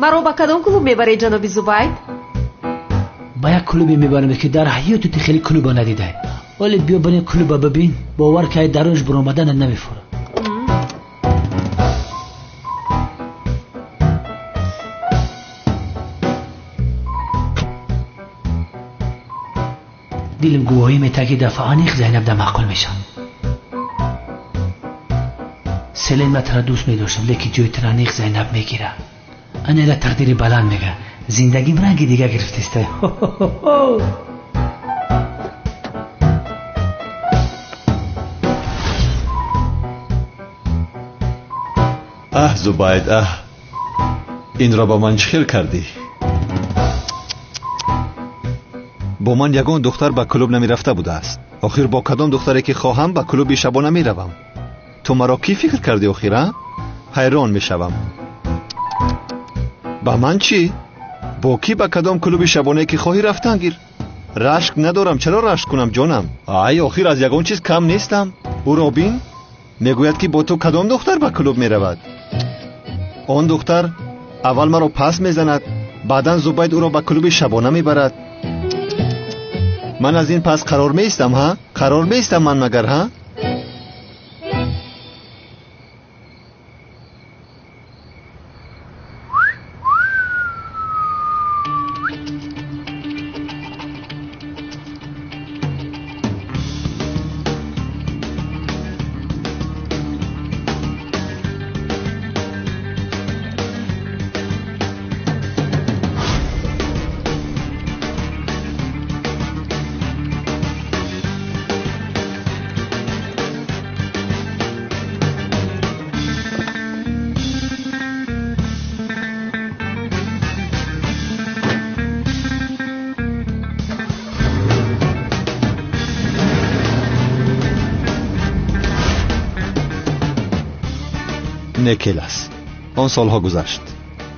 Маро ба кадом клуб мебаред, ҷаноби Зубайд? Ба як клубе мебарам, ки дар ҳаёти ту хеле клуба надидай. Оле биё ба ин клуба бибин, бовар ки ай дарунаш баромадана намефурад. Дилим гувоҳӣ метаҳад, ки дафъа аниқ Зайнаб да маъқул мешавад. Селен ман тура дӯст медоштам, лекин ҷои тура аниқ Зайнаб мегирад. Анела тақдири баланд мега. Зиндагим ранги дига гирифтеста. Аҳ, Зубайд, аҳ, инро ба ман чӣ хел кардӣ? Бо ман ягон духтар ба клуб намерафта будааст. Охир бо кадом духтаре ки хоҳам ба клуби шабона меравам. Ту маро кӣ фикр кардӣ охир, а? Ҳайрон мешавам. Ба ман чӣ? Бо кӣ ба кадом клуби шабонае ки хоҳӣ рафтан гир? Рашк надорам, чаро рашк кунам, ҷонам? Ай, охир аз ягон чиз кам нестам. Ӯро бин, мегӯяд ки бо ту кадом духтар ба клуб меравад. Он духтар аввал маро пас мезанад, баъдан Зубайд ӯро ба клуби шабона мебарад. Ман аз ин пас қарор меистам, ҳа? Қарор меистам ман магар, ҳа? Некелас. Он солҳо гузашт.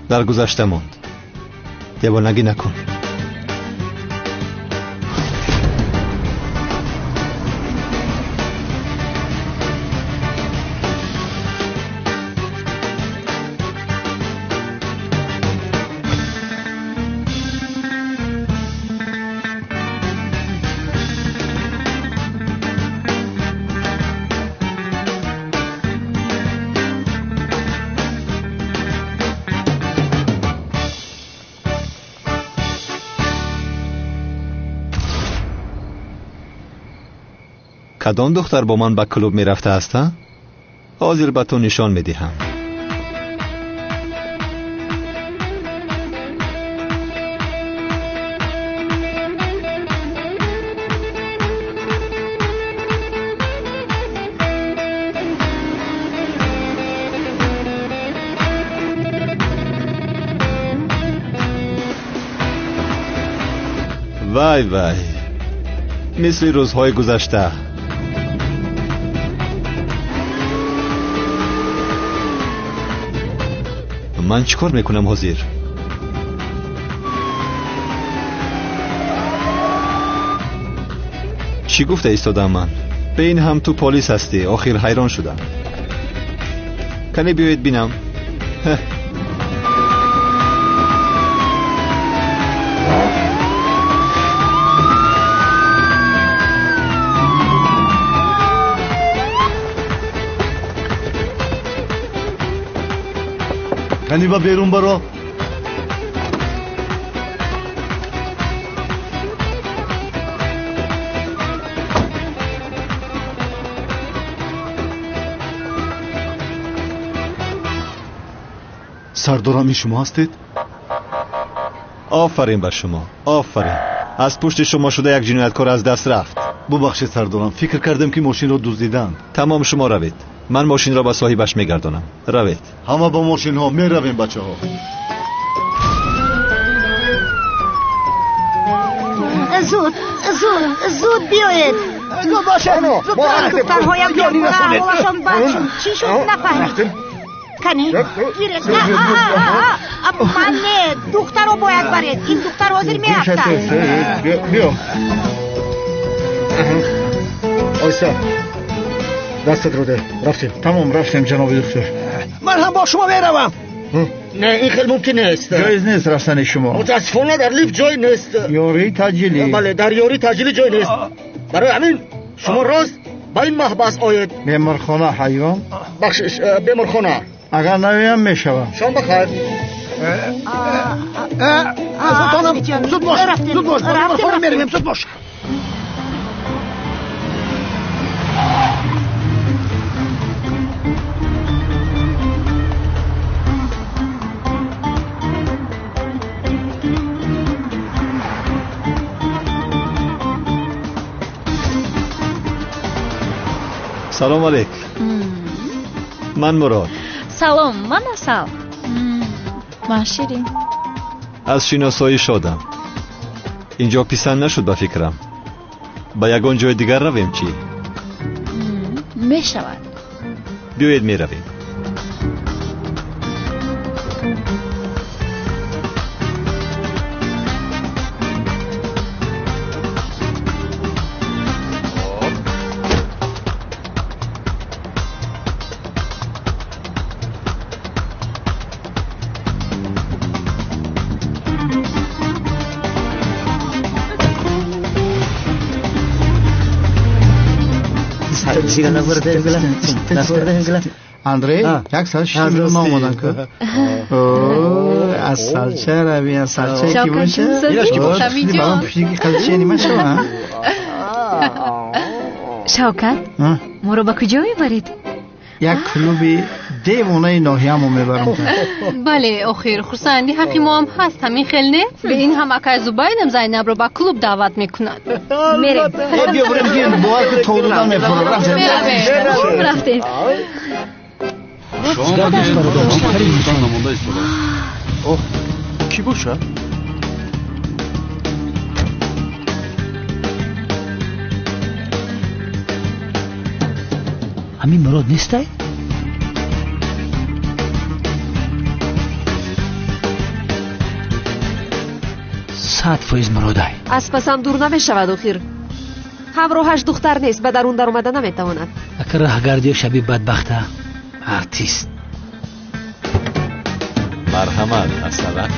Дар гузашта монд. Девонагӣ накун. Кадом духтар бо ман ба клуб мерафтааст, а? Ҳозир ба ту нишон медиҳам. Вай вай, мисли рӯзҳои гузашта. Ман чӣ кор мекунам ҳозир? Чӣ гуфта истодам ман? Бе ин ҳам ту полис ҳастӣ. Охир ҳайрон шудам. Кане биёед бинам. Кани ба берун баро. Сардорам, ин шумо ҳастед? Офарин бар шумо, офарин. Аз пушти шумо шуда як ҷинояткор аз даст рафт. Бубахшед сардорам, фикр кардам ки мошинро дуздиданд. Тамом, шумо равед. Ман мошинро ба соҳибаш мегардонам. Равед. Ҳама бо мошинҳо меравем, бачаҳо. Зуд, зуд, зуд биёед. Зуд бошед. Духтарҳоям ҳолашон бад шуд. Чӣ шуд нафаҳмидем. Кани, гиред. Ман не, духтаро бояд баред. Ин духтар ҳозир меафтад. Биё. Ойса, дастат ро де. Рафтем. Тамом, рафтем, ҷаноби доктор. Ман ҳам бо шумо меравам. Не, ин хел мумкин нест. Ҷоиз нест рафтани шумо. Мутаассифона дар лифт ҷой нест. Ёрии таъҷилӣ. Бале, дар ёрии таъҷилӣ ҷой нест. Барои ҳамин шумо рост ба ин маҳбас оед. Беморхона, ҳайвон. Бахшиш, беморхона. Агар наоям мешавам. Шом бахайр. Султонам, зуд бош, зуд бош, ба беморхона меравем, зуд бош. Салом алейк. Ман Мурод. Салом, ман Асал. Ман Ширин. Аз шиносоӣ шодам. Инҷо писанд нашуд ба фикрам. Ба ягон ҷои дигар равем чӣ? Мешавад. Биёед меравем. Андрей, як сар шишта омадан ку. Асалча рави, асалча ки боша. Балон пушти ки қалча нима шава. Шавкат, моро ба куҷо мебаред? Як клуби девонаи ноҳиямо мебарам. Бале, охир хурсанди ҳаққи мо ҳам ҳаст, ҳамин хел не? Бе ин ҳам акай Зубайдам Зайнабро ба клуб даъват мекунад. Мерем. Биё бурем, биё, бовар ки то додан мефурам. Рафтем. Кӣ бошад? Ҳамин Мурод нестай? Сад фоиз Муродай. Аз пасам дур намешавад охир. Ҳамроҳаш духтар нест, ба дарун даромада наметавонад. Ака раҳгардиё шаби бадбахта. Артист. Марҳамат, Асалак.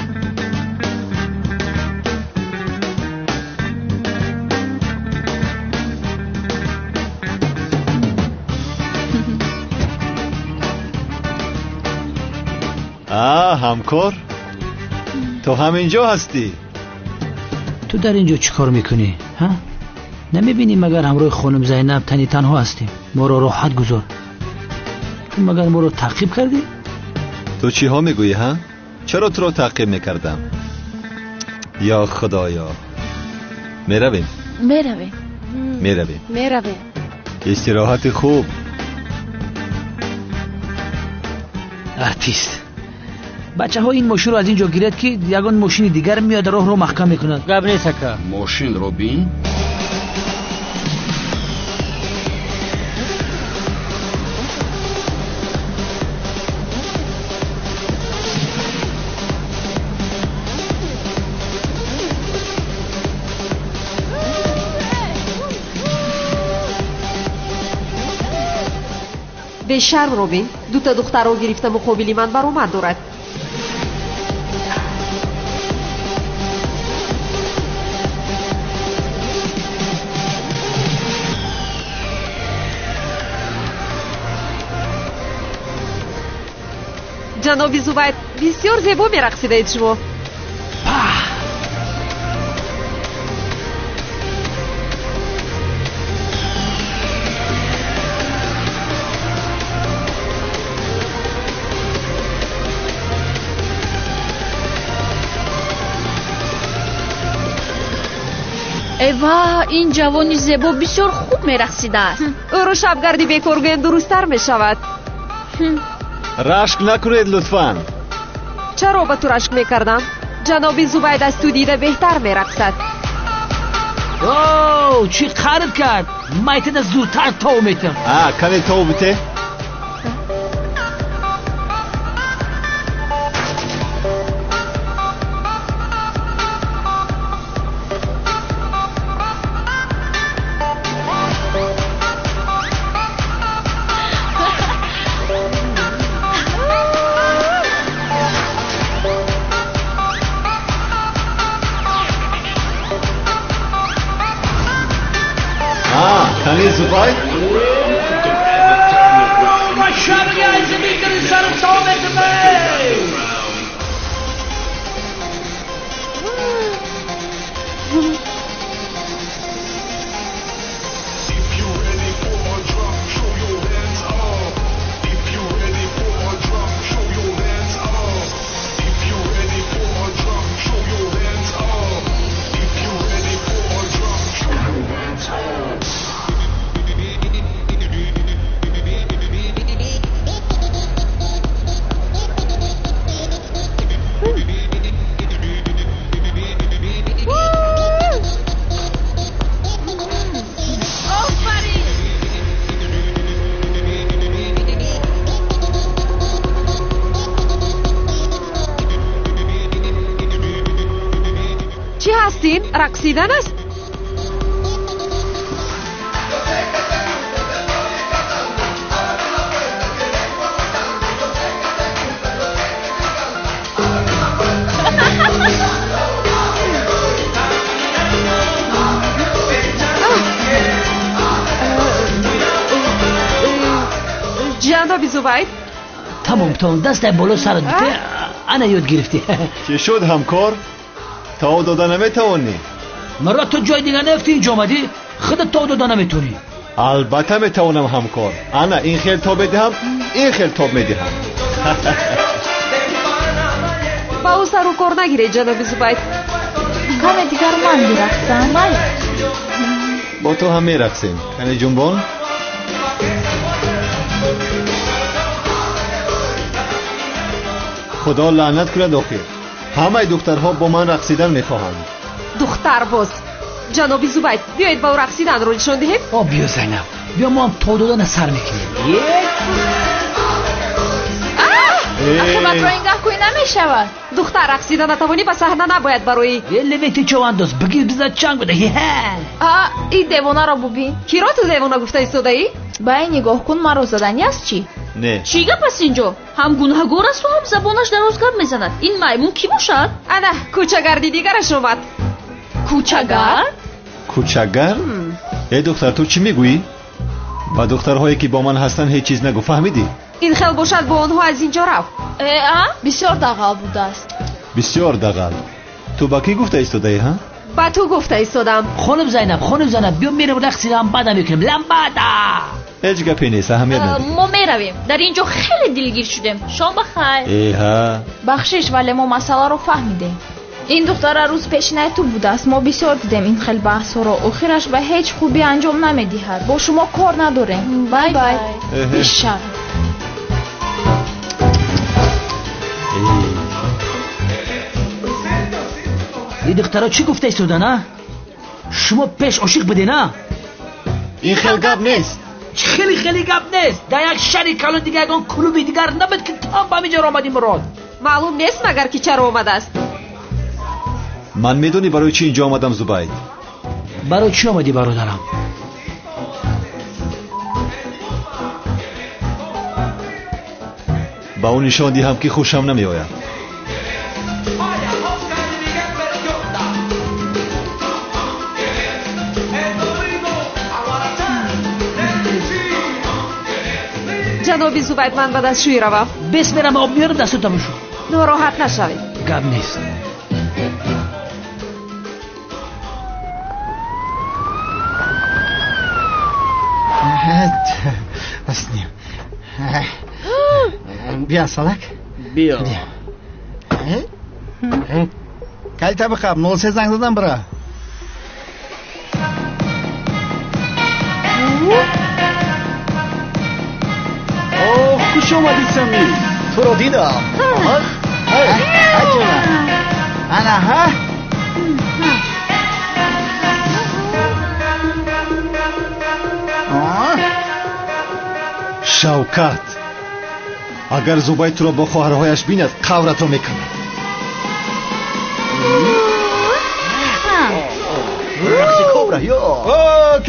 Ҳамкор, ту ҳам инҷо ҳастӣ? Ту дар инҷо чӣ кор мекунӣ? Ҳа? Намебинӣ магар ҳамроҳи хонум Зайнаб тани танҳо ҳастем? Моро роҳат гузор. Ту магар моро таъқиб кардӣ? Ту чиҳо мегӯӣ, ҳа? Чаро туро таъқиб мекардам? Ё Худоё. Меравем? Меравем. Меравем. Меравем. Истироҳати хуб. Артист. Бачаҳо ин мошинро аз ин ҷо гиред ки ягон мошини дигар меояд роҳро маҳкам мекунад. Гап нест ака. Мошинро бин. Бешарм робин, дута духтарро гирифта муқобили ман баромад дорад. Ҷаноби Зубайр, бисёр зебо мерақсидаед шумо. Эва, ин ҷавони зебо бисёр хуб мерақсидааст. Ӯро шабгарди бекор гӯем дурусттар мешавад. Рашк накунед лутфан. Чаро ба ту рашк мекардам? Ҷаноби Зубайд аз ту дида беҳтар мерақсад. О, чӣ қариб кард! Майтада зудтар тов метам. А, кане тов бите? Кани Зубайд? Рақсидан аст? Ҷаноби Зубайд. Тамом, тамом, дастай боло сарат бите, ана ёд гирифтӣ. Чӣ шуд ҳамкор? Тов дода наметавонӣ? Маро ту ҷои дигар наёфтӣ, инҷо омадӣ? Худат тов дода наметавонӣ. Албатта метавонам ҳамкор. Ана ин хел тоб медиҳам, ин хел тоб медиҳам. Ба ӯ сару кор нагиред, ҷаноби Зубайд. Каме дигар ман бирақсам, майли? Бо ту ҳам мерақсем. Кане ҷунбон? Худо лаънат кунад охир. Ҳамаи духтарҳо бо ман рақсидан мехоҳанд. Духтарбоз! Ҷаноби Зубайд, биёед ба ӯ рақсиданро нишон диҳем. О, биё Зайнаб, биё мо ҳам тов додана сар мекунем. Ахи матро ин гаҳкӯӣ намешавад. Духтар рақсида натавонӣ, ба саҳна набояд бароӣ. Левети човандоз, бигир биза чанг буда. А, ин девонаро бубин. Киро ту девона гуфта истодаӣ? Ба ин нигоҳ кун, маро заданӣ аст чӣ? Не. Чӣ гап аст инҷо? Ҳам гунаҳгор асту ҳам забонаш дароз гап мезанад. Ин маймун кӣ бошад? Ана, кӯчагарди дигараш омад. Кӯчагард? Кӯчагард? Э духтар, ту чӣ мегӯӣ? Ба духтарҳое ки бо ман ҳастанд ҳеҷ чиз нагӯ, фаҳмидӣ? Ин хел бошад, бо онҳо аз инҷо рав. Э, а? Бисёр дағал будааст. Бисёр дағал. Ту ба кӣ гуфта истодаӣ, ҳа? Ба ту гуфта истодам. Хонум Зайнаб, хонум Зайнаб, биё меравем рақси ламбада мекунем. Ламбада! Ҳеҷ гапе нест, аҳамият надиҳ. Мо меравем. Дар ин ҷо хеле дилгир шудем. Шом ба хайр. Эҳа. Бахшиш, вале мо масъаларо фаҳмидем. Ин духтара рӯз пешинаи ту будааст. Мо бисёр дидем ин хел баҳсҳоро. Охираш ба ҳеҷ хубӣ анҷом намедиҳад. Бо шумо кор надорем. Бай бай. Бишав. Ин духтаро чӣ гуфта истодан, а? Шумо пеш ошиқ будед, а? Ин хел гап нест. Хеле хеле гап нест. Дар як шаҳри калон дигар ягон клуби дигар набуд ки ту ҳам ба ҳамин ҷо омадӣ, Мурод. Маълум нест магар ки чаро омадааст. Ман медонӣ барои чӣ инҷо омадам, Зубайд? Барои чӣ омадӣ, бародарам? Ба ӯ нишон диҳам ки хушам намеояд. Ҷаноби Зубайд, ман ба дастшӯӣ равам. Бес мерам, об меёрам, дастута бушӯ. Нороҳат нашавед. Гап нест. Биё, Салак. Биё. Калита биқаб, 03 занг задам бира. О, хуш омадӣ, Самир. Туро дидам. Ана ҳа. Шавкат, агар Зубайд туро бо хоҳарҳояш бинад, қавратро мекунад.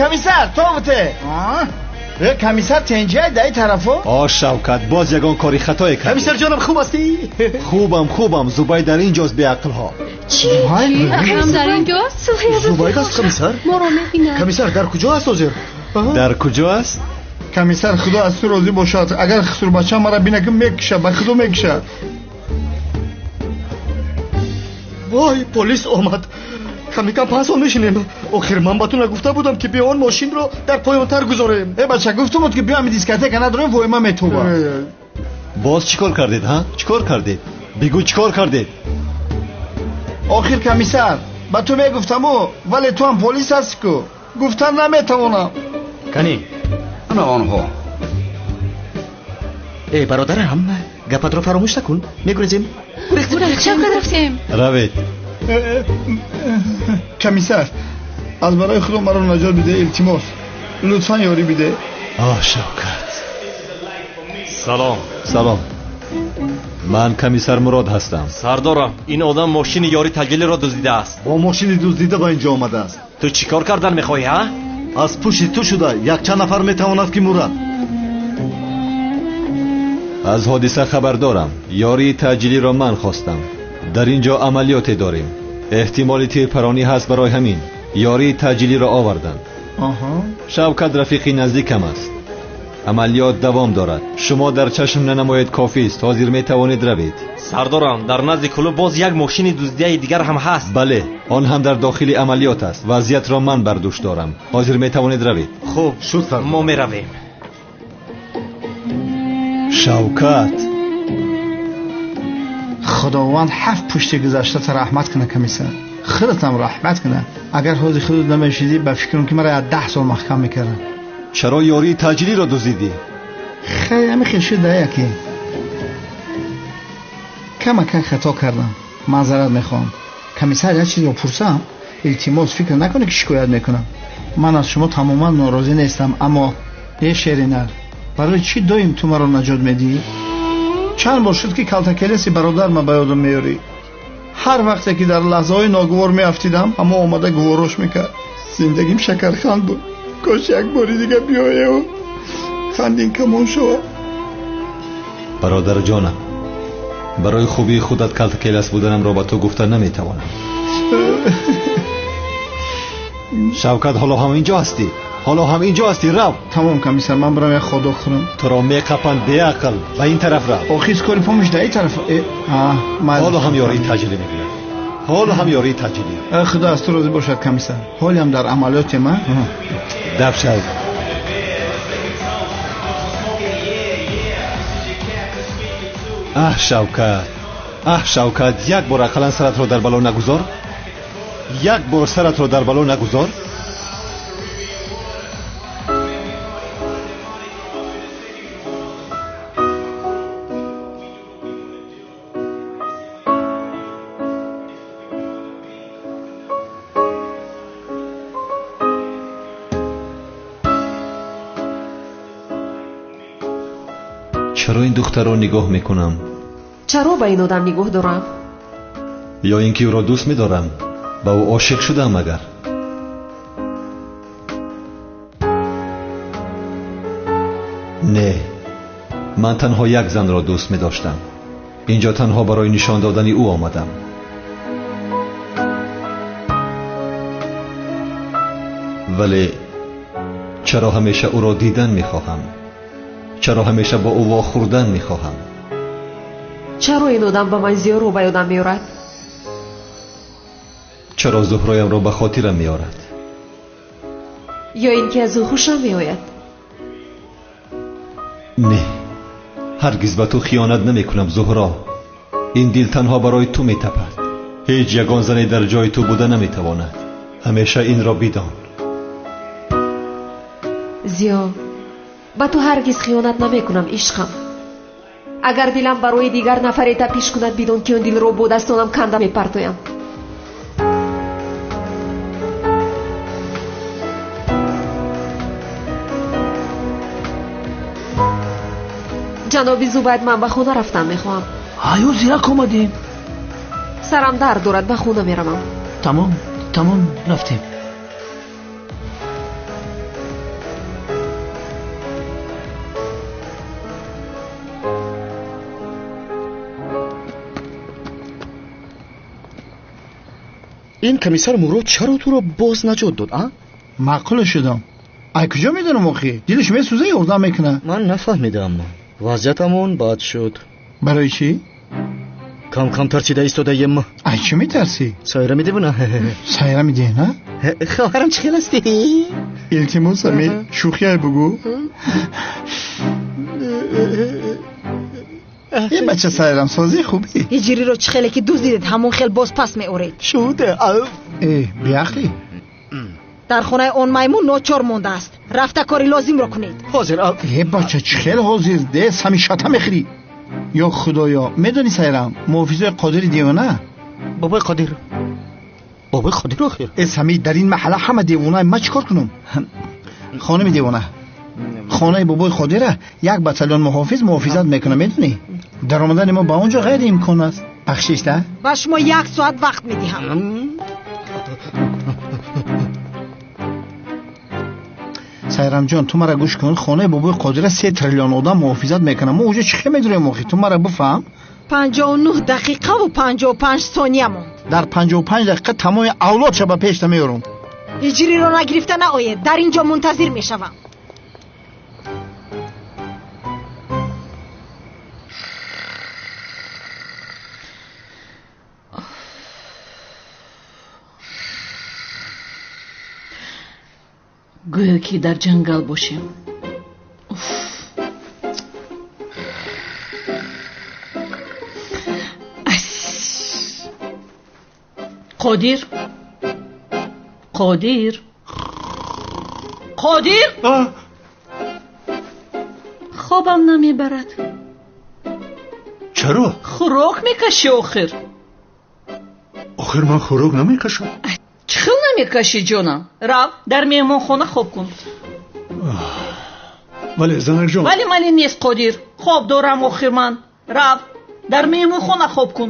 Комиссар, то буте. Комиссар, тенҷай даи тарафо. О, Шавкат, боз ягон кори хатое кардӣ. Комиссар ҷонам, хуб ҳастӣ? Хубам, хубам. Зубайд дар ин ҷост, беақлҳо. Чӣ? Акам дар ин ҷост? Зубайд аст, комиссар? Моро мебинад. Комиссар, дар куҷо аст ҳозир? Дар куҷо аст? Комиссар, худо аз ту розӣ бошад. Агар хусурбача мара бина, ки мекуша, ба худо мекушад. Вой, полис омад. Камикам 5 сол мешинем. Охир ман ба ту нагуфта будам, ки биё он мошинро дар поёнтар гузорем? Э, бача, гуфтумуд, ки биё ами дискотека надорем, воима метоба. Боз чӣ кор кардед, ҳа? Чӣ кор кардед? Бигӯ, чӣ кор кардед? Охир комиссар, ба ту мегуфтаму, вале ту ҳам полис ҳастӣ ку, гуфтан наметавонам. Кани, ана онҳо. Э, бародарам, гапатро фаромӯш накун. Мегурезем. Шавкат, рафтем. Равед. Комиссар, аз барои худо маро наҷот биде, илтимос, лутфан ёрӣ биде. Оҳ, Шавкат. Салом. Салом, ман комиссар Мурод ҳастам. Сардорам, ин одам мошини ёри таҷлилиро дуздидааст. Бо мошини дуздида ба инҷо омадааст. Ту чӣ кор кардан мехоҳӣ, ҳа? Аз пушти ту шуда якчанд нафар метавонад, ки мурад. Аз ҳодиса хабар дорам. Ёрии таъҷилиро ман хостам. Дар ин ҷо амалиёте дорем, эҳтимоли тирпаронӣ ҳаст, барои ҳамин ёрии таъҷилиро оварданд. Шавкат рафиқи наздикам аст. Амалиёт давом дорад, шумо дар чашм нанамоед, кофист. Ҳозир метавонед равед. Сардорам, дар назди клуб боз як мошини дуздияи дигар ҳам ҳаст. Бале, он ҳам дар дохили амалиёт аст. Вазъиятро ман бар дӯш дорам. Ҳозир метавонед равед. Хуб шуд, сардор. Мо меравем. Шавкат. Худованд ҳафт пушти гузаштата раҳмат кунад, комиссар, худатам раҳмат кунад. Агар ҳозир худат намешидӣ, ба фикрам, ки мара як 10 сол маҳкам мекардам. Чаро ёрии таъҷилиро дуздидӣ? Хеле ҳами хел шуда, яке камакак хато кардам, маъзарат мехоҳам. Комиссар, як чизро пурсам, илтимос, фикр накунед, ки шикоят мекунам. Ман аз шумо тамоман норозӣ нестам, аммо е шеринар, барои чӣ доим ту маро наҷот медиҳӣ? Чанд бор шуд, ки калтакелеси бародарма ба ёдам меёрӣ. Ҳар вақте ки дар лаҳзаҳои ногувор меафтидам, ҳамо омада гуворош мекард. Зиндагим шакарханд буд. Кош як бори дига биёеву хандин камон шавад. Бародарҷонам, барои хубии худат калтакелас буданамро ба ту гуфта наметавонам. Шавкат, ҳоло ҳам инҷо ҳастӣ? Ҳоло ҳам инҷо ҳастӣ? Рав. Тамом, комиссар, ман бирам як ходок хӯрам. Туро меқапанд, беақл, ба ин тараф рав. Охир скорый помощь да ин тараф. Ҳоло ҳам ёрии таъҷилӣ мегӯяд, ҳоло ҳам ёрии таъҷилӣ. Худо аз ту розӣ бошад, комиссар. Ҳолиам дар амалиёте ма. Даф шав. Аҳ, Шавкат, аҳ, Шавкат, як бор ақаллан саратро дар бало нагузор, як бор саратро дар бало нагузор. Чаро ин духтарро нигоҳ мекунам? Чаро ба ин одам нигоҳ дорам? Ё ин ки ӯро дӯст медорам, ба ӯ ошиқ шудаам магар? Не, ман танҳо як занро дӯст медоштам. Инҷо танҳо барои нишон додани ӯ омадам. Вале чаро ҳамеша ӯро дидан мехоҳам? Чаро ҳамеша бо ӯ вохӯрдан мехоҳам? Чаро ин одам ба ман зиёро ба ёдам меорад? Чаро Зуҳроямро ба хотирам меорад? Ё ин ки аз ӯ хушам меояд? Не, ҳаргиз ба ту хиёнат намекунам, Зуҳро. Ин дил танҳо барои ту метапад. Ҳеҷ ягон зане дар ҷои ту буда наметавонад. Ҳамеша инро бидон. Зиё, ба ту ҳаргиз хиёнат намекунам, ишқам. Агар дилам барои дигар нафаре тапиш кунад, бидон ки он дилро бо дастонам канда мепартоям. Ҷаноби Зубайд, ман ба хона рафтан мехоҳам. Ҳаё, зирак омадем. Сарам дард дорад, ба хона меравам. Тамом, тамом, рафтем. Ин комиссар Мурод чаро туро боз наҷот дод, а? Маъқул шудам. Ай куҷо медонам охи? Дилаш месӯза, ёрдам мекунад. Ман нафаҳмидам. Вазъиятамон бад шуд. Барои чӣ? Кам-кам тарсида истодаем. Ай чӣ метарсӣ? Сайра медивона. Сайра медиҳ, на? Хоҳарам, чӣ хел ҳастӣ? Илтимос, Амир, шӯхиай бугӯ. Е бача, сайрам созӣ хубӣ. Ҳиҷриро чӣ хеле ки дуздидед, ҳамон хел боз пас меоред. Шуд. Э, беақлӣ. Дар хонаи он маймун ночор мондааст. Рафта кори лозимро кунед. Ҳозир. Е бача, чӣ хел ҳозир? Де сами шата мехӯрӣ. Ё худоё, медонӣ сайрам, муҳофизои Қодири девона? Бобои Қодир. Бобои Қодир охир. Э сами, дар ин маҳалла ҳама девона, ман чӣ кор кунам? Хонуми девона. Хонаи бобои Қодира як батальон муҳофиз муҳофизат мекунад, медонӣ? Даромадани мо ба он ҷо ғайриимкон аст. Бахшиш, да? Ба шумо як соат вақт медиҳам. Сайрамҷон, ту мара гӯш кун. Хонаи бобои Қодира 3 триллион одам муҳофизат мекунад. Мо уҷо чӣ хел медурем охи? Ту мара бифаҳм. 59 дақиқаву 55 сония монд. Дар 55 дақиқа тамоми авлодша ба пешта меорам. Ҳиҷриро нагирифта наоед. Дар ин ҷо мунтазир мешавам. Гӯё ки дар ҷангал бошем. Қодир, Қодир, Қодир, хобам намебарад. Чаро? Хӯрок мекашӣ охир. Охир ман хӯрок намекашам. Чӣ хел намекашӣ, ҷонам? Рав, дар меҳмонхона хоб кун. Вале занакҷон. Вале мали нест, Қодир. Хоб дорам охир ман. Рав, дар меҳмонхона хоб кун.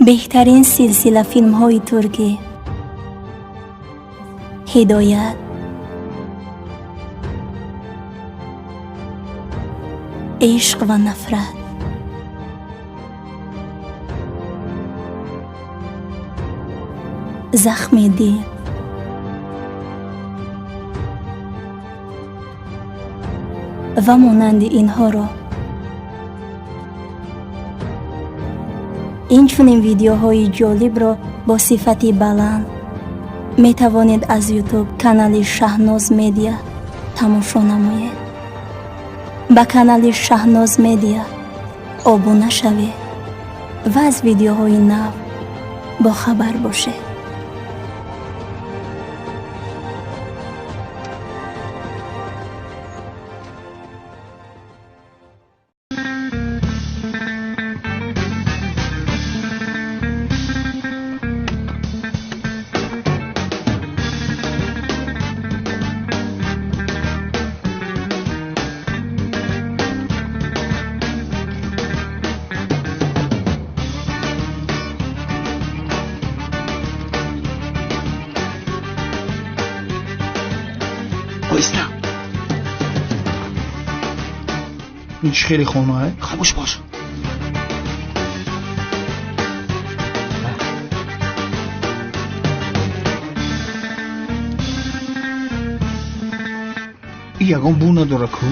Беҳтарин силсила филмҳои туркӣ, Ҳидоят, ишқ ва нафрат, захми дил, ва монанди инҳоро. Инчунин видеоҳои ҷолибро бо сифати баланд метавонед аз YouTube канали Шаҳноз Медиа тамошо намоед. Ба канали Шаҳноз Медиа обуна шавед ва аз видеоҳои нав бохабар бошед. Ин чӣ хеле хонае? Хомӯш бош. Ягон бу надора ку.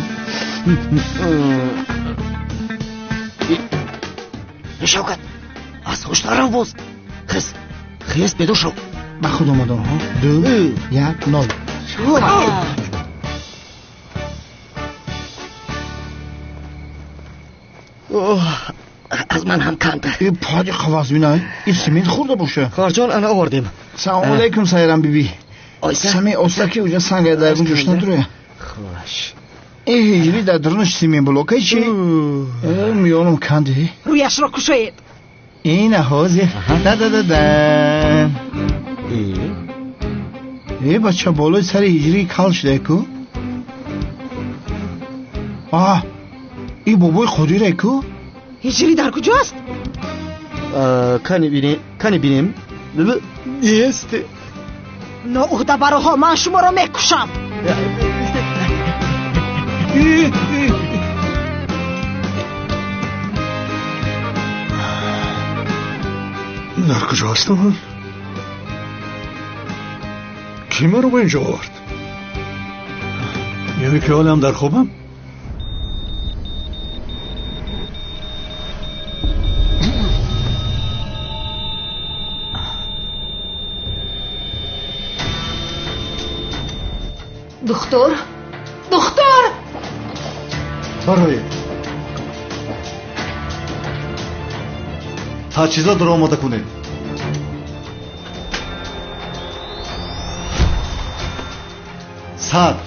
Шавкат, аз ҳуш нарав боз. Хез, хез, бедор шав. Ба худ омадам, ҳо? 2, 1, 0. Аз ман ҳам канда. Пади қаваз бинай, ин семент хӯрда боша. Хоҳарҷон, ана овардем. Салом алейкум, Сайрам биби. Сами оста ки уҷа санга дар ягон ҷош надуре. Хуш. Ин ҳиҷрӣ дар дарунаш семент блокай чи? Миёнам канди. Рӯяшро кушоед. Ина ҳозир. Да-да-да-да. Э, бача, болои сари ҳиҷрӣ кал шуда ку? А, ин бобои Қодире ку? Ҳиҷрӣ дар куҷост? Кани бинем, кани бинем. Нест. Ноуҳдабароҳо, ман шуморо мекушам. Дар куҷо ҳастам ман? Кӣ маро ба инҷо овард? Яъне ки ҳолам дар хобам? Духтур, духтур! Бароед. Таҷҳизотро омода кунед. Сад.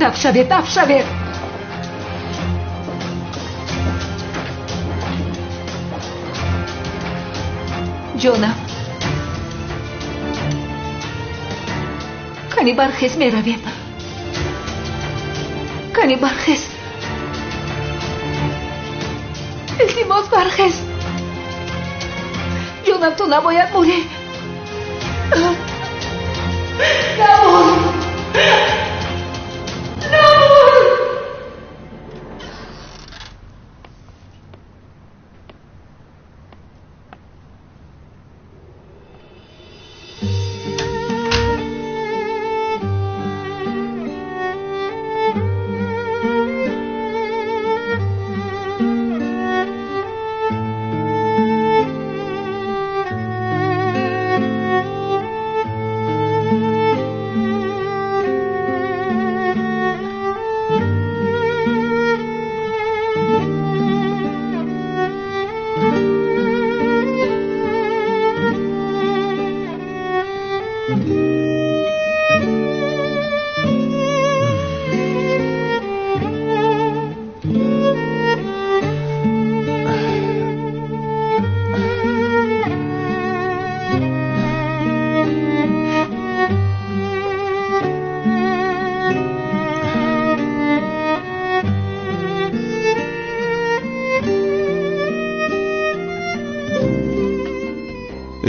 Даф шавед, даф шавед! Ҷонам, кани бархез, меравем. Кани бархез, илтимос, бархез. Ҷонам, ту набояд мурӣ. Набур, набур.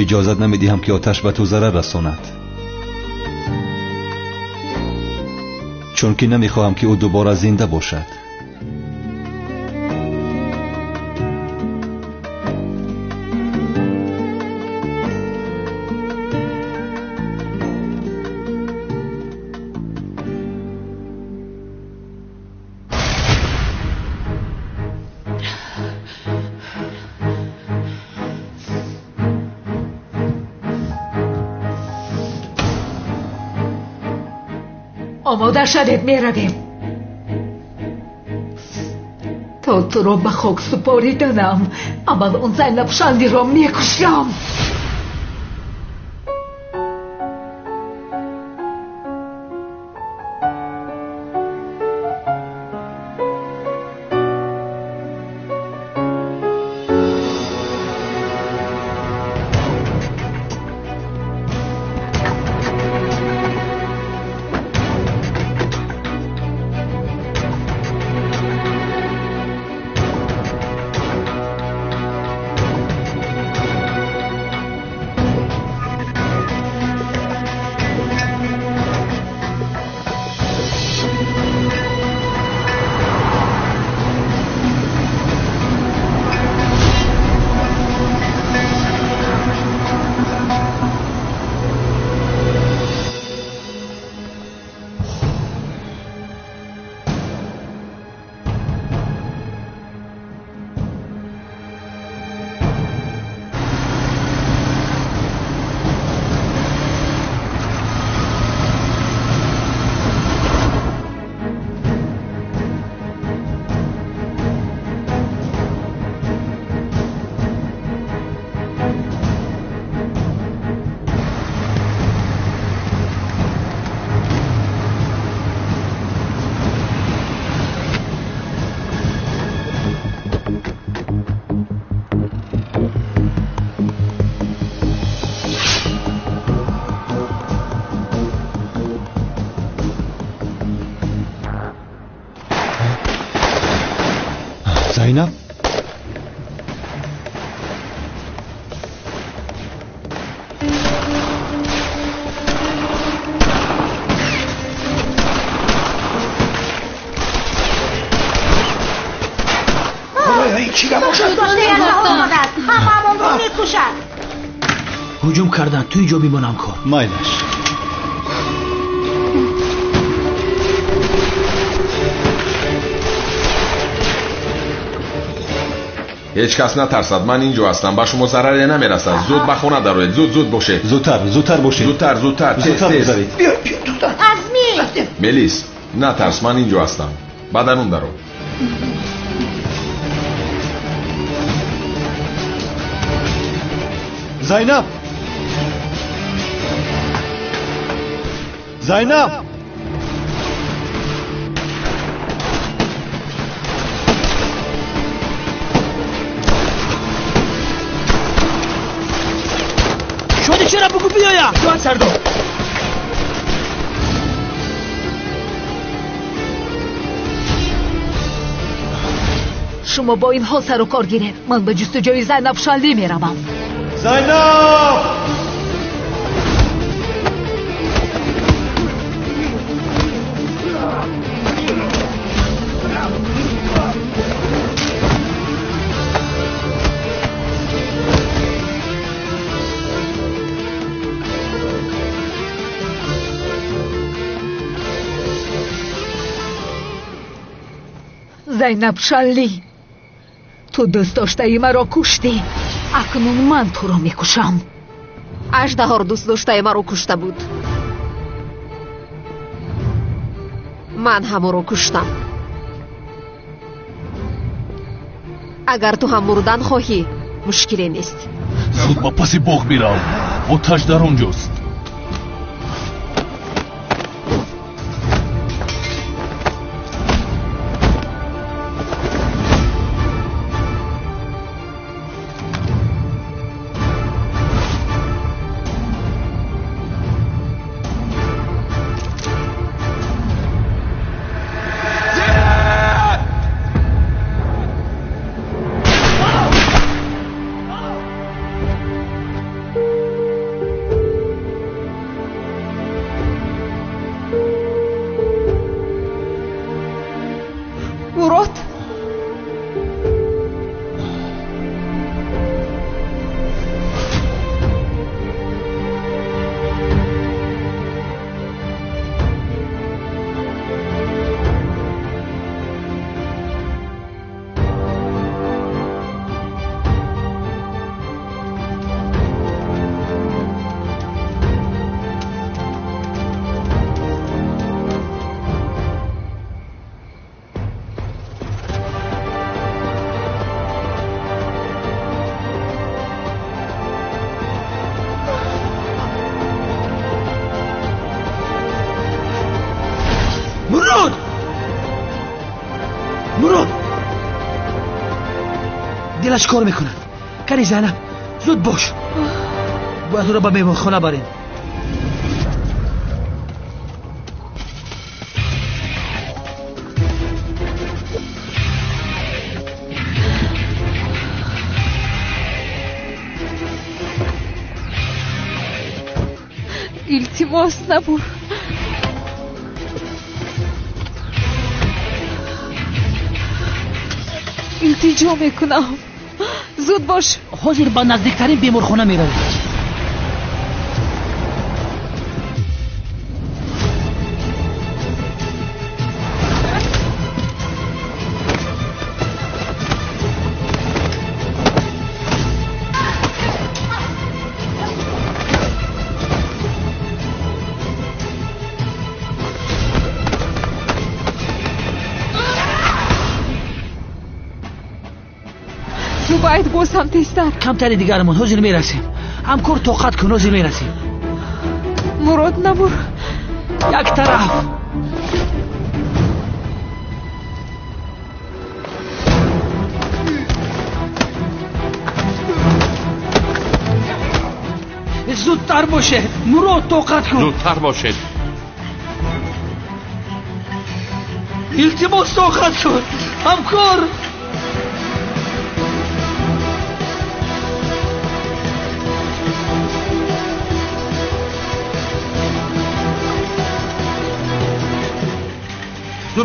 Иҷозат намедиҳам ки оташ ба ту зарар расонад, чунки намехоҳам ки ӯ дубора зинда бошад. Омода шавед, меравем. То туро ба хок супориданам, аввал он Зайнаб Шандиро мекушам. Зайнаб? Ҳуҷум кардан, ту инҷо бимон ҳамкор. Майлаш. Ҳеҷ кас натарсад, ман инҷо ҳастам, ба шумо зараре намерасад. Зуд ба хона дароед, зуд зуд бошед. Зудтар, зудтар бошед. Зудтар, зудтар, тез тез. Азми! Мелис, натарс, ман инҷо ҳастам. Ба дарун даро. Зайнаб! Зайнаб! Шоди чера бугу биёя? Ҷон сардор. Шумо бо инҳо сару кор гиред. Ман ба ҷустуҷӯи Зайнаб Шанлӣ меравам. Зайнаб! Зайнаб Шанлӣ, ту дӯст доштаи маро куштӣ. Акнун ман туро мекушам. Аждаҳор дӯст доштаи маро кушта буд. Ман ҳам ӯро куштам. Агар ту ҳам мурдан хоҳӣ, мушкиле нест. Зуд ба паси боғ бирав. Оташ дар он ҷост. Мурод! Дилаш кор мекунад. Кани Зайнаб, зуд бош. Бояд ӯро ба меҳмонхона барем. Илтимос, набур. Илтиҷо мекунам. Зуд бош. Ҳозир ба наздиктарин беморхона меравем. Зубайд, боз ҳам тезтар. Камтари дигарамон, ҳозир мерасем. Ҳамкор, тоқат кун, ҳозир мерасем. Мурод, набур. Як тараф. Зудтар бошед. Мурод, тоқат кун. Зудтар бошед. Илтимос, тоқат кун. Ҳамкор.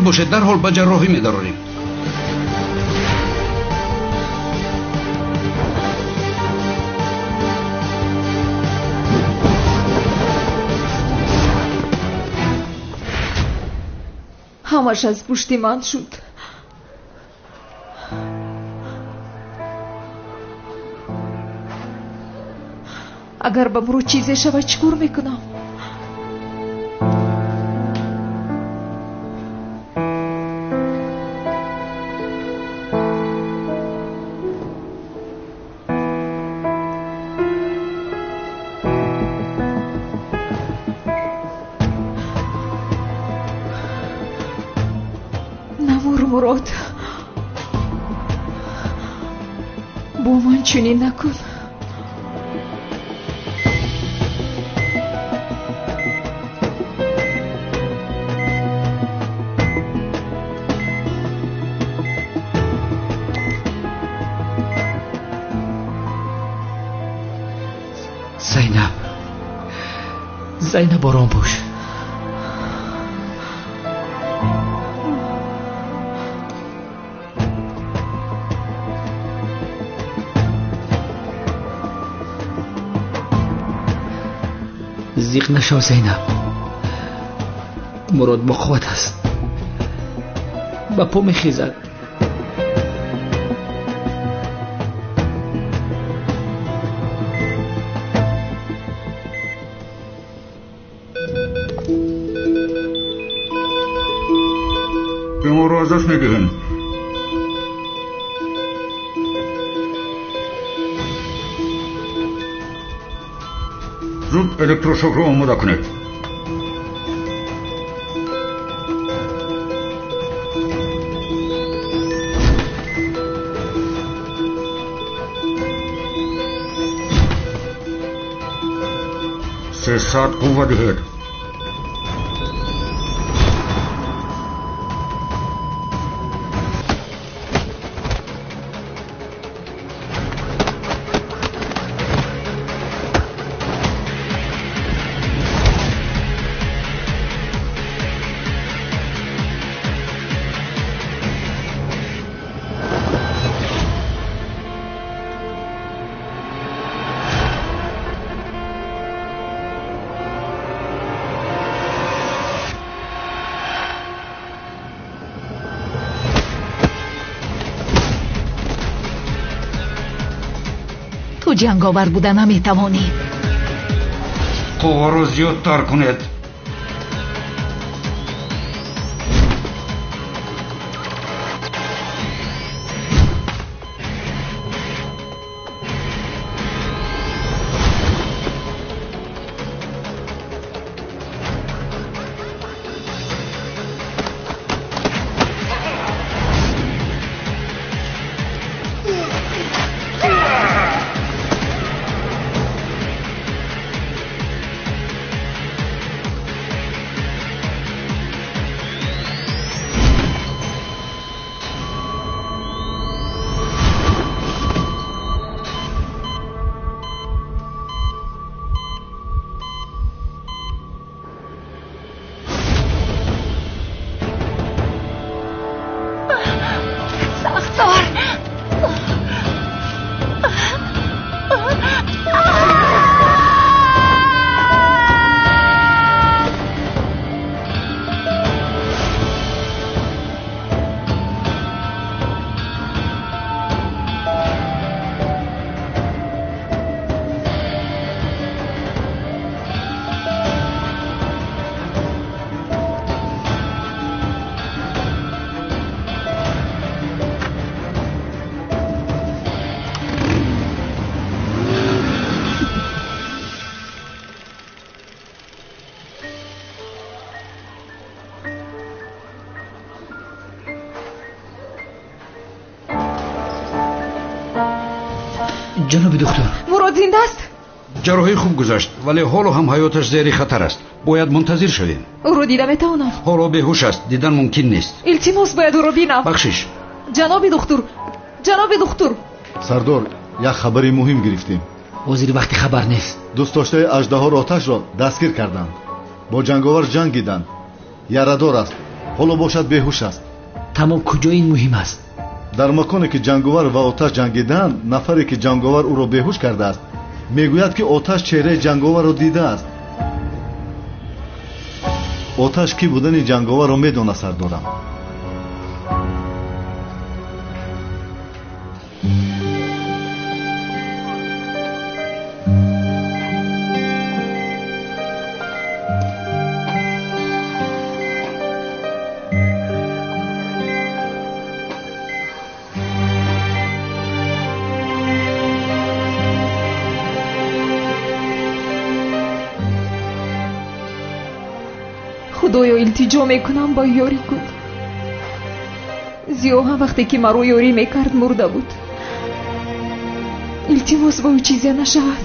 Зуд бошед, дарҳол ба ҷарроҳӣ медарорем. Ҳамаш аз пушти ман шуд. Агар ба Мурод чизе шавад, чӣ кор мекунам? Намур, Мурод, бо ман чунин накун. Зайнаб, Зайнаб, ором бош. Зиқ нашав, Зайнаб. Мурод бо қувват аст, ба по мехезад. Беморро аз даст медиҳем. Зуд электрошокро омода кунед. 300 қувва диҳед. Ту ҷанговар буда наметавонӣ. Қувваро зиёдтар кунед. Ҷаноби доктор, Мурод зинда аст? Ҷарроҳӣ хуб гузашт, вале ҳоло ҳам ҳаёташ зери хатар аст. Бояд мунтазир шавем. Ӯро дида метавонам? Ҳоло беҳуш аст, дидан мумкин нест. Илтимос, бояд ӯро бинам. Бахшиш. Ҷаноби духтур, ҷаноби духтур. Сардор, як хабари муҳим гирифтем. Ҳозир вақти хабар нест. Дӯстдоштаи аждаҳоро оташро дастгир карданд. Бо ҷанговар ҷангиданд. Ярадор аст. Ҳоло бошад беҳуш аст. Тамом, куҷо ин муҳим аст? Дар маконе ки ҷанговар ва оташ ҷангиданд, нафаре ки ҷанговар ӯро беҳуш кардааст мегӯяд, ки оташ чеҳраи ҷанговарро дидааст. Оташ кӣ будани ҷанговарро медонад, сардорам. Худоё, илтиҷо мекунам, ба ёрӣ кун. Зиё ҳам вақте ки маро ёрӣ мекард мурда буд. Илтимос, ба ӯ чизе нашавад.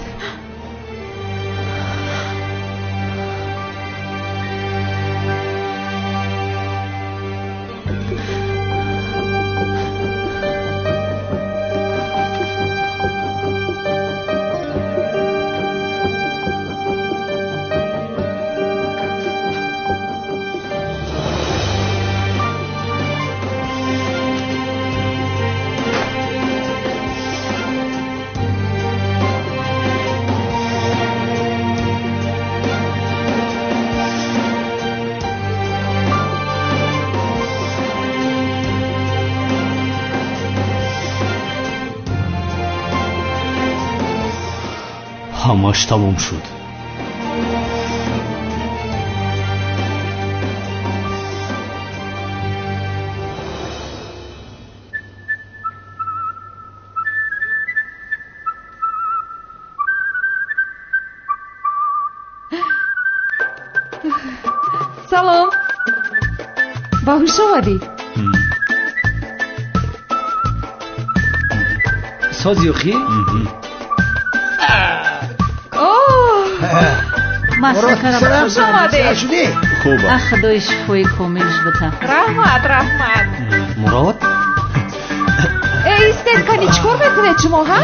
Ҳамаш тамом шуд. Салом, ба ҳуш омадӣ? Сози охи? Хуш омадед. Хуб. Худои шифои комилш бита. Раҳмат, раҳмат. Мурод? Э, истед, кани чӣ кор мекунед шумо, ҳа?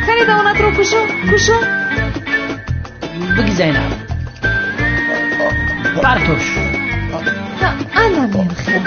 Кани давонатро кушо, кушо. Биги, Зайнаб. Партош. Ана мехел.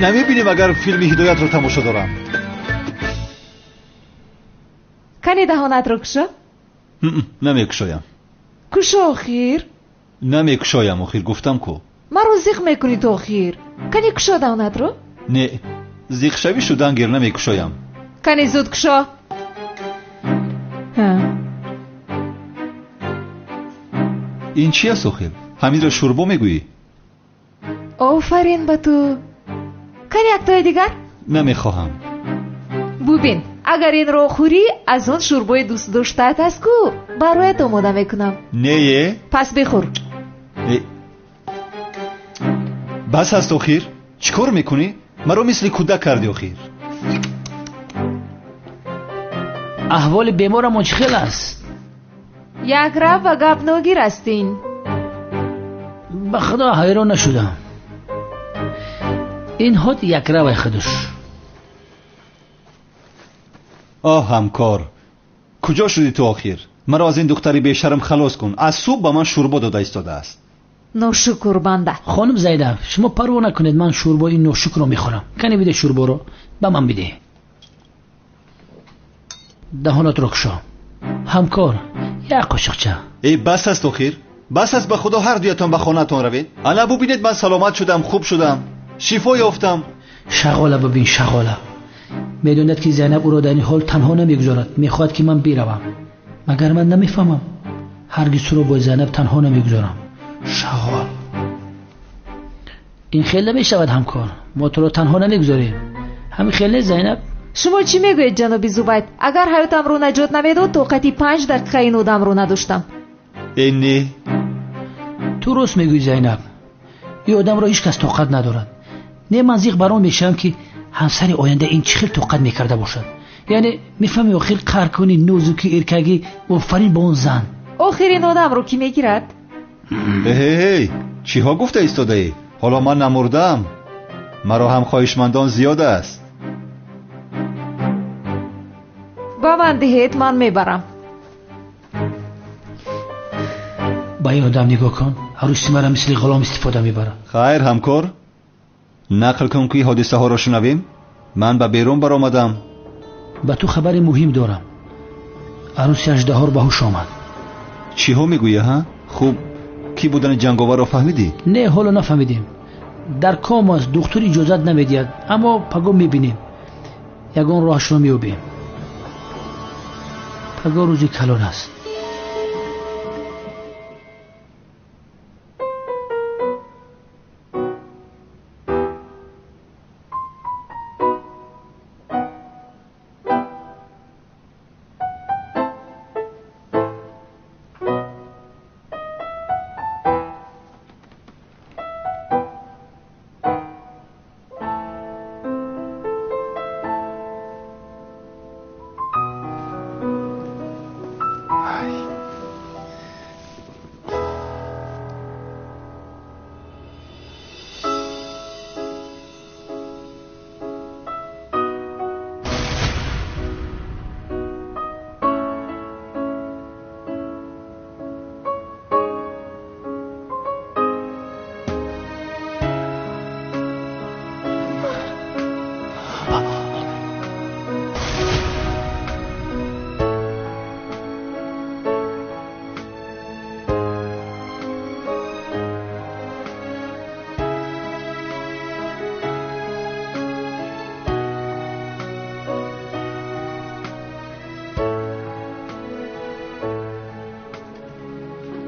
Намебинем, агар филми Ҳидоятро тамошо дорам. Кани даҳонатро кушо. Намекушоям. Кушо охир. Намекушоям охир, гуфтам ку. Маро зиқ мекунӣ ту охир. Кани кушо даҳонатро. Не, зиқшавӣ шудан гир, намекушоям. Кани зуд кушо. Ин чи аст охир? Ҳаминро шӯрбо мегӯӣ? Офарин ба ту. Кани яктои дигар? Намехоҳам. Бубин, агар инро хӯрӣ, аз он шӯрбои дӯстдоштаат аст ку, бароят омода мекунам. Нее? Пас бихӯр. Бас аст охир. Чӣ кор мекунӣ? Маро мисли кӯдак кардӣ охир. Аҳволи беморамон чӣ хел аст? Якрав ба гап ногир ҳастин. Ба худо ҳайрон нашудам. Ин ҳод якравай худуш. Оҳ, ҳамкор, куҷо шудӣ ту охир? Маро аз ин духтари бешарм халос кун. Аз субҳ ба ман шӯрбо дода истодааст. Ношукр банда. Хонум Зайнаб, шумо парво накунед, ман шӯрбои ин ношукрро мехӯрам. Кане биде шӯрборо, ба ман биде. Даҳонатро кушо. Ҳамкор, як қошиқча. Эй, бас аст охир. Бас аст, ба худо ҳар дуятон ба хонаатон равед. Ана бубинед, ман саломат шудам, хуб шудам, шифо ёфтам. Шағола бибин, шағола. Медонад ки Зайнаб ӯро дар ин ҳол танҳо намегузорад. Мехоҳад ки ман биравам. Магар ман намефаҳмам? Ҳаргиз туро бо Зайнаб танҳо намегузорам. Шағол. Ин хел намешавад ҳамкор. Мо туро танҳо намегузорем. Ҳамин хел нест Зайнаб? Шумо чӣ мегӯед ҷаноби Зубайд? Агар ҳаётамро наҷот намедод, тоқати 5 дақиқа ин одамро надоштам. Э не. Ту рост мегӯӣ Зайнаб. Ин одамро ҳеҷ кас тоқат надорад. Не, ман зиқ бар он мешавам ки ҳамсари оянда ин чӣ хел тоқат мекарда бошад. Яъне мефаҳми охир қаҳр кунӣ, нозукӣ, эркагӣ, офарин ба он зан. Охир ин одамро кӣ мегирад? Эй, чиҳо гуфта истодаӣ? Ҳоло ман намурдаам. Маро ҳам хоҳишмандон зиёд аст. Ба ман диҳед, ман мебарам. Ба ин одам нигоҳ кун. Арӯси маро мисли ғулом истифода мебарад. Хайр ҳамкор, нақл кун ки ҳодисаҳоро шунавем. Ман ба берун баромадам. Ба ту хабари муҳим дорам. Арӯси аждаҳор ба ҳуш омад. Чиҳо мегӯӣ, ҳа? Хуб, кӣ будани ҷанговарро фаҳмидӣ? Не, ҳоло нафаҳмидем. Дар ком аст, духтур иҷозат намедиҳад, аммо пагоҳ мебинем. Ягон роҳашро меёбем. Пагоҳ рӯзи калон аст.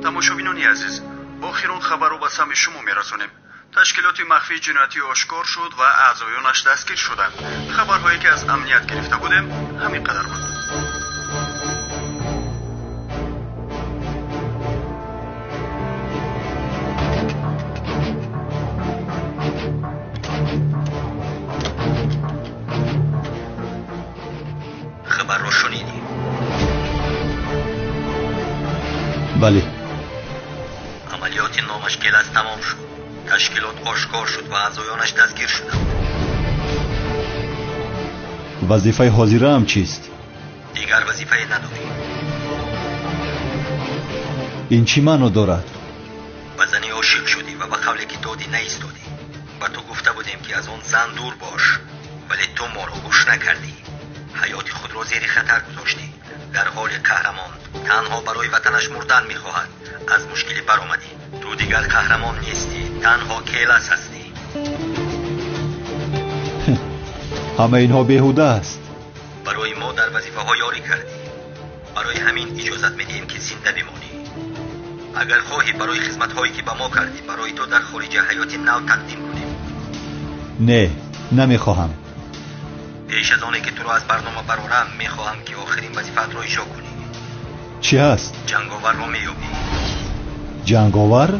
Тамошобинони азиз, охирон хабарро ба самъи шумо мерасонем. Ташкилоти махфии ҷиноятӣ ошкор шуд ва аъзоёнаш дастгир шуданд. Хабарҳое ки аз амният гирифта будем ҳамин қадар буд. Хабарро шунидӣ? Бале. Амалиёти номаш Гелас тамом шуд. Ташкилот ошкор шуд ва аъзоёнаш дастгир шуданд. Вазифаи ҳозираам чист? Дигар вазифае надорӣ. Ин чӣ маъно дорад? Ба зане ошиқ шудӣ ва ба қавле ки додӣ наистодӣ. Ба ту гуфта будем ки аз он зан дур бош, вале ту моро гӯш накардӣ. Ҳаёти худро зери хатар гузоштӣ. Дар ҳоли қаҳрамон танҳо барои ватанаш мурдан мехоҳад. Аз мушкилӣ баромадӣ. Ту дигар қаҳрамон нестӣ, танҳо Келас ҳастӣ. Ҳама инҳо беҳуда аст. Барои мо дар вазифаҳо ёрӣ кардӣ. Барои ҳамин иҷозат медиҳем ки зинда бимонӣ. Агар хоҳӣ барои хизматҳое ки ба мо кардӣ, барои ту дар хориҷа ҳаёти нав тақдим кунем. Не, намехоҳам. Пеш аз оне ки туро аз барнома барорам, мехоҳам ки охирин вазифаатро иҷро кунӣ. Чӣ ҳаст? Ҷанговарро меёбӣ. Ҷанговар?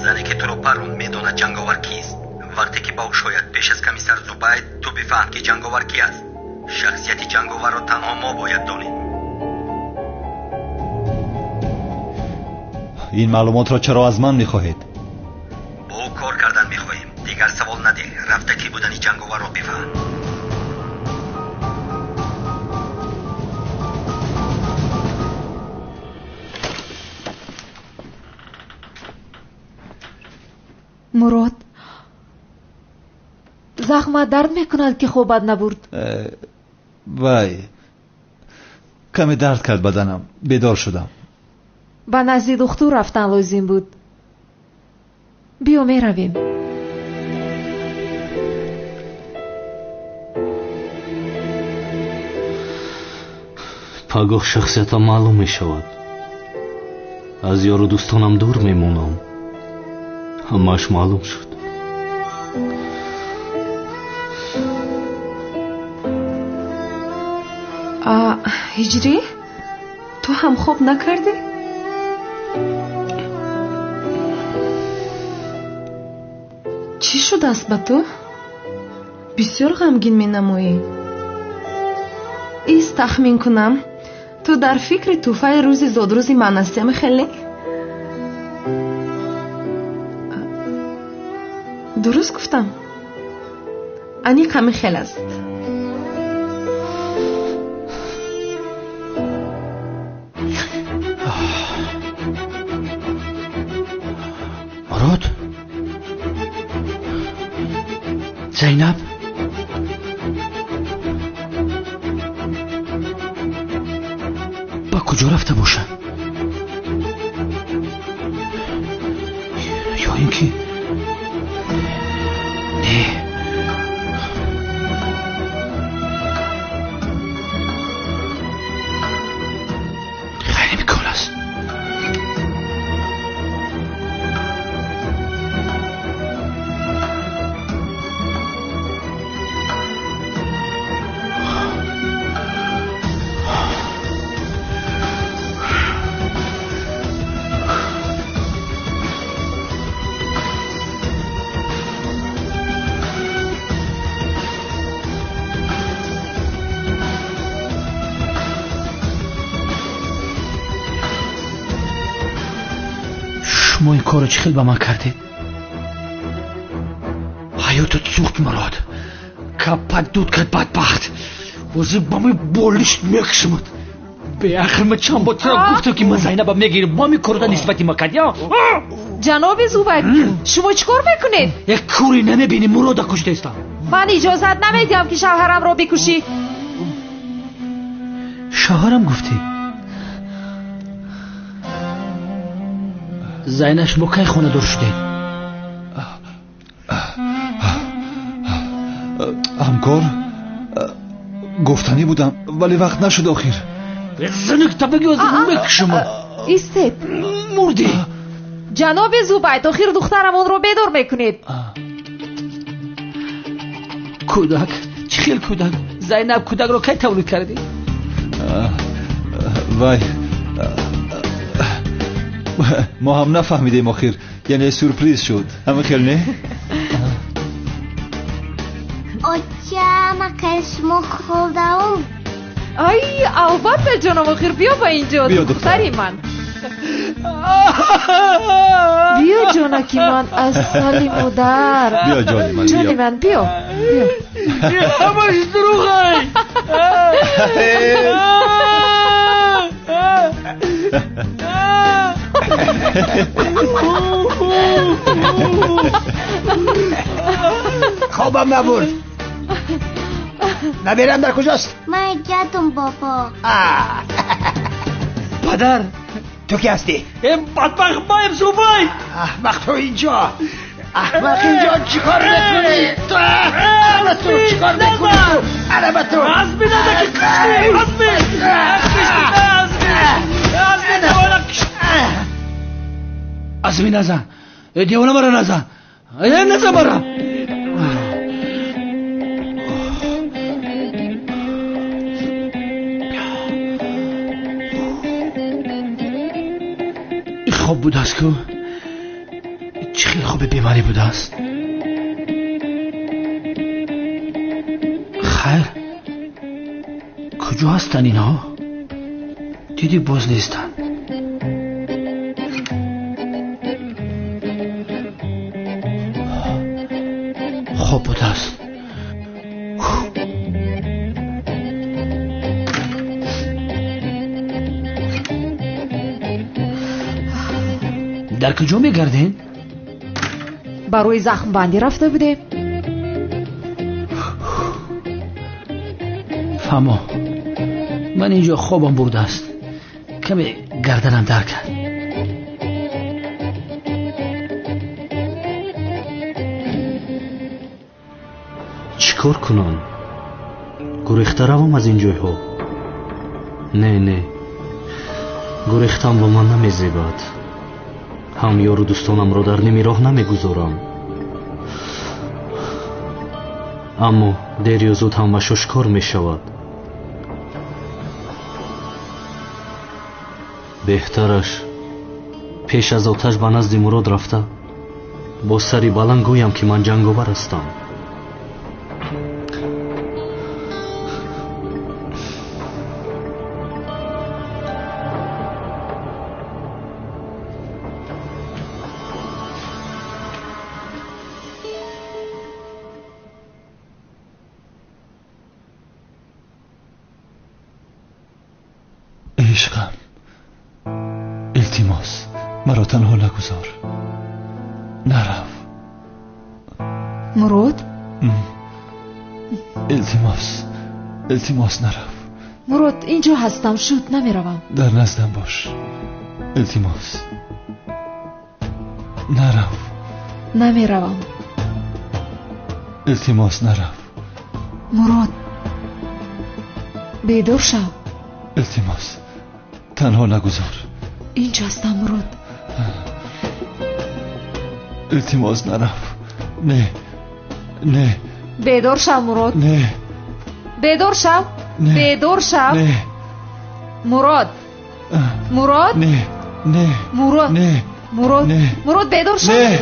Зане ки туро парронд медонад ҷанговар кист. Вақте ки ба ҳуш ояд пеш аз комиссар Зубайд, ту бифаҳм ки ҷанговар ки аст. Шахсияти ҷанговарро танҳо мо бояд донем. Ин маълумотро чаро аз ман мехоҳед? Бо ӯ кор кардан мехоҳем. Дигар савол надеҳ. Рафта ки будани ҷанговарро бифаҳм. Мурод, захмат дард мекунад ки хобат набурд? Вай, каме дард кард баданам, бедор шудам. Ба назди духтур рафтан лозим буд. Биё меравем. Пагоҳ шахсиятам маълум мешавад. Аз ёру дӯстонам дур мемонам. Ҳамааш маълум шуд. Ҳиҷрӣ, ту ҳам хоб накардӣ? Чӣ шудааст ба ту? Бисёр ғамгин менамоӣ. Ист тахмин кунам, ту дар фикри тӯҳфаи рӯзи зодрӯзи ман ҳастӣ, хеле? Дуруст гуфтам? Аниқ ҳамин хел аст. Мурод, Зайнаб, ба куҷо рафта бошад? Ё ин ки не, ғайриимкон аст. Шумо ин корро чӣ хел ба ман кардед? Ҳаётат сӯхт, Мурод. Капак дуд кард, бадбахт. Ҳозир ба ман болишт мекушамад. Беахир ман чанд бор туро гуфтам, ки ман Зайнаба мегирам. Бо ҳамин корро нисбати ман кардӣ? Ҷаноби Зубайд, шумо чӣ кор мекунед? Як кӯре намебинӣ, Мурода куштаистам. Ман иҷозат намедиҳам, ки шавҳарамро бикушӣ. Шавҳарам гуфтӣ? Зайнаб, шумо кай хонадор шудед? Ҳамкор, гуфтанӣ будам, вале вақт нашуд охир. Занак табаги мекушам. Истед. Мурдӣ. Ҷаноби Зубайд, охир духтарамонро бедор мекунед. Кӯдак, чӣ хел кӯдак? Зайнаб, кӯдакро кай тавлид кардӣ? Вай, мо ҳам нафаҳмидем охир, яъне сюрприз шуд. Ҳамин хел не? Оча, макай шумо хӯрдаум? Ай, албатта, ҷоном, охир биё ба инҷо, духтари ман. Биё, ҷонаки ман, асали модар. Биё, ҷони ман, ҷони ман, биё. Ҳамаш дурӯғай. Хобам набурд. Набирам дар куҷост? Ман ҷадум, бобо. Падар, ту ки ҳастӣ? Бадбахт маем, Зубайд. Аҳмақ, ту инҷо. Аҳмақ, инҷо чӣ кор мекунӣ? Ту ана ту чӣ кор мекунӣ? Ту ана ба ту. Азми нада ки куштӣ. Азми. Азми. Азми назан. Девона мара назан. Назан мара. Хоб будааст ку? Чӣ хел хоби бемарӣ будааст? Хайр, куҷо ҳастанд инҳо? Дидӣ боз нестанд. Хоб будааст. Дар куҷо мегардед? Барои захмбандӣ рафта будем. Фаҳмо, ман инҷо хобам бурдааст. Каме гарданам дард кард. Чӣ кор кунам? Гурехта равам аз ин ҷойҳо? Не, не, гурехтан ба ман намезебад. Ҳам ёру дӯстонамро дар ними роҳ намегузорам. Аммо дер ё зуд ҳамаш ошкор мешавад. Беҳтараш пеш аз оташ ба назди Мурод рафта бо сари баланд гӯям, ки ман ҷанговар ҳастам. Ишқам, илтимос, маро танҳо нагузор. Нарав. Мурод? Илтимос, илтимос, нарав. Мурод, инҷо ҳастам, шуд, намеравам. Дар наздам бош. Илтимос. Нарав. Намеравам. Илтимос, нарав. Мурод, бедор шав. Илтимос, танҳо нагузор. Инҷо ҳастам, Мурод. Илтимос, нарав. Не, не. Бедор шав, Мурод. Не. Бедор шав. Бедор шав. Не. Мурод. Мурод. Не, не. Мурод. Не. Мурод. Не. Мурод, бедор шав. Не.